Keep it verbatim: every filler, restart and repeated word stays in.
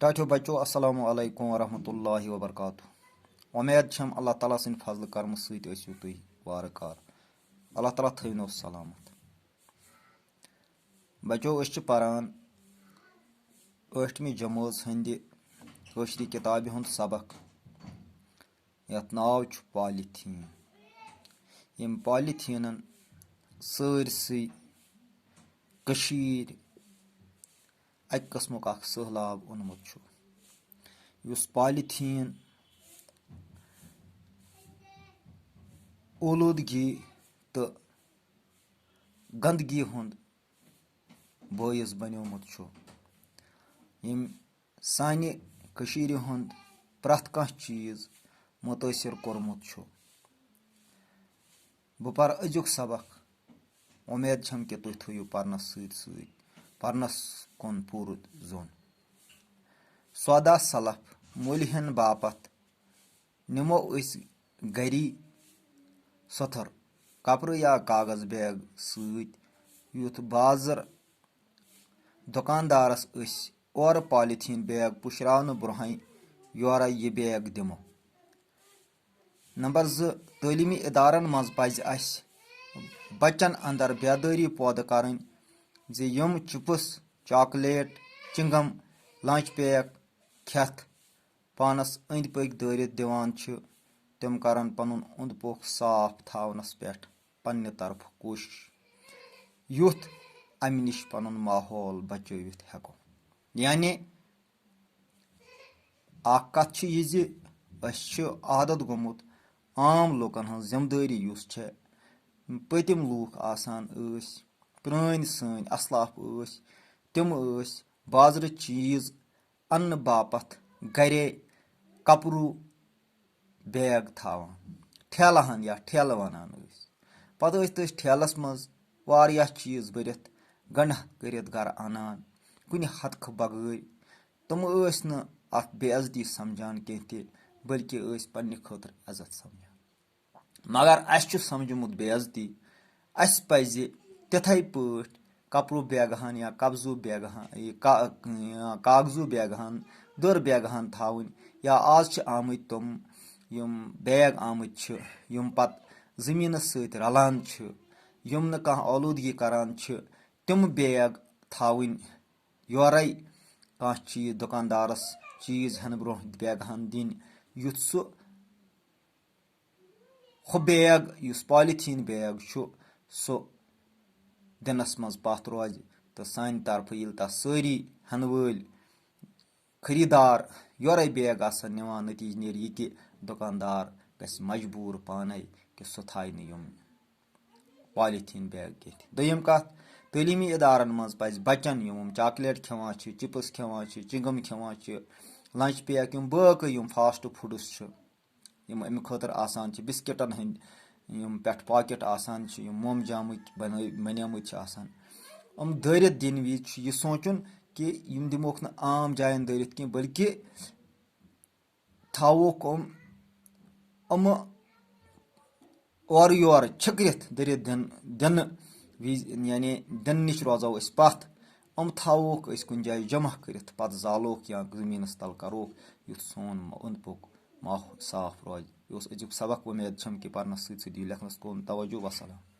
ٹاٹھیو بچو، السلام علیکم ورحمۃ اللہ وبرکاتہ۔ وۄمید چھم اللہ تعالیٰ سٕنٛدِ فضلہٕ کرمہٕ سۭتۍ ٲسِو تُہۍ وارٕ کارٕ۔ اللہ تعالیٰ تھٲوِنو سلامت۔ بچو، أسۍ چھِ پران ٲٹھمہِ جمٲژ ہٕنٛدِ کٲشرِ کِتابہِ ہُنٛد سبق، یَتھ ناو چھُ پالیتھیٖن۔ ییٚمۍ پالیتھیٖنَن سٲرسٕے کٔشیٖرِ اَکہِ قٕسمُک اَکھ سٔہلاب اوٚنمُت چھُ، یُس پالیتھیٖن اولوٗدگی تہٕ گنٛدگی ہُنٛد بٲعث بنیومُت چھُ، ییٚمۍ سانہِ کٔشیٖرِ ہُنٛد پرٛٮ۪تھ کانٛہہ چیٖز مُتٲثِر کوٚرمُت چھُ۔ بہٕ پَرٕ أزیُک سبق۔ وۄمید چھم کہِ تُہۍ تھٲیِو پرنس سۭتۍ سۭتۍ پرنس کُن پوٗرٕ زوٚن۔ سودا سلف مٔلۍ ہٮ۪ن باپتھ نِمو أسۍ گری سۄتھر کپرٕ یا کاغذ بیگ سۭتۍ، یُتھ بازر دُکاندارس أسۍ اورٕ پالیتھیٖن بیگ پُشراونہٕ برونٛہے یورے یہِ بیگ دِمو۔ نمبر زٕ، تعلیٖمی ادارن منٛز پزِ اسہِ بچن اندر بیدٲری پٲدٕ کرٕنۍ زِ یِم chips, chocolate, Chingam, lunch pack کھٮ۪تھ پانس أنٛدۍ پٔکۍ دٲرِتھ دِوان چھِ، تِم کرن پنُن اوٚنٛد پوٚکھ صاف تھاونس پٮ۪ٹھ پننہِ طرفہٕ کوٗشش، یُتھ امہِ نِش پنُن ماحول بچٲوِتھ ہٮ۪کو۔ یعنی، اکھ کتھ چھِ یہِ زِ أسۍ چھِ عادت گوٚمُت، عام لوٗکن ہٕنٛز ذمہٕ دٲری یُس چھےٚ، پٔتِم لوٗکھ آسان ٲسۍ، پرٛٲنۍ سٲنۍ اسلاف ٲسۍ، تِم ٲسۍ بازرٕ چیٖز اننہٕ باپتھ گرے کپرو بیگ تھاوان، ٹھیلہٕ ہن یا ٹھیلہٕ ونان ٲسۍ۔ پتہٕ ٲسۍ تٔتھۍ ٹھیلس منٛز واریاہ چیٖز بٔرِتھ، گنڈٕ کٔرِتھ گرٕ انان، کُنہِ ہتکھٕ بغٲرۍ۔ تِم ٲسۍ نہٕ اتھ بے عزتی سمجھان کینٛہہ تہِ، بلکہِ ٲسۍ پننہِ خٲطرٕ عزت سمجھان۔ مگر اسہِ چھُ سمجھمُت بے عزتی۔ اسہِ پزِ تِتھے پٲٹھۍ کپرو بیگہٕ ہن یا قبضو بیگہٕ ہن، یہِ کا-، یا کاغذو بیگہٕ ہن، دٔر بیگہٕ ہن تھاوٕنۍ۔ یا آز چھِ آمٕتۍ تِم، یِم بیگ آمٕتۍ چھِ، یِم پتہٕ زٔمیٖنس سۭتۍ رلان چھِ، یِم نہٕ کانٛہہ اولوٗدگی کران چھِ، تِم بیگ تھاوٕنۍ یورے۔ کانٛہہ چیٖز دُکاندارس چیٖز ہٮ۪نہٕ برونٛہہ بیگہٕ ہن دِنۍ، یُتھ سُہ ہُہ بیگ، یُس پالیتھیٖن بیگ چھُ، سُہ دِنَس منٛز پَتھ روزِ، تہٕ سانہِ طرفہٕ ییٚلہِ تَتھ سٲری ہٮ۪نہٕ وٲلۍ خریٖدار یورَے بیگ آسَن نِوان، نٔتیٖجہٕ نیرِ یہِ کہِ دُکاندار گژھِ مجبوٗر پانَے کہِ سُہ تھایہِ نہٕ یِم پالیتھیٖن بیگ کینٛہہ تہِ۔ دوٚیِم کَتھ، تعلیٖمی اِدارَن منٛز پَزِ بَچَن، یِم یِم چاکلیٹ کھٮ۪وان چھِ، چِپٕس کھٮ۪وان چھِ، چِنٛگَم کھٮ۪وان چھِ، لنچ پیک، یِم باقٕے یِم فاسٹ فوڈٕس چھِ، یِم اَمہِ خٲطرٕ آسان چھِ، بِسکِٹَن ہٕنٛدۍ یِم پٮ۪ٹھ پاکٮ۪ٹ آسان چھِ، یِم موم جامٕکۍ بَنٲوۍ-، بَنیمٕتۍ چھِ آسان، یِم دٲرِتھ دِنہٕ وِزِ چھُ یہِ سونٛچُن کہِ یِم دِموکھ نہٕ عام جایَن دٲرِتھ کینٛہہ، بلکہِ تھاووکھ یِم، یِمہٕ اورٕ یورٕ چھٔکرِتھ دٔرِتھ دِن-، دِنہٕ وِزِ، یعنی دِنہٕ نِش روزو أسۍ پَتھ۔ یِم تھاووکھ أسۍ کُنہِ جایہِ جمع کٔرِتھ، پَتہٕ زالوکھ یا زٔمیٖنَس تَل کَروکھ، یُتھ سون م-، اوٚنٛد پوٚک ماحول صاف روزِ۔ یہِ اوس أزیُک سبق۔ وۄمید چھَم کہِ پَرنَس سۭتۍ سۭتۍ دِیِو لیکھنَس کُن توجہ۔ وَسَلام۔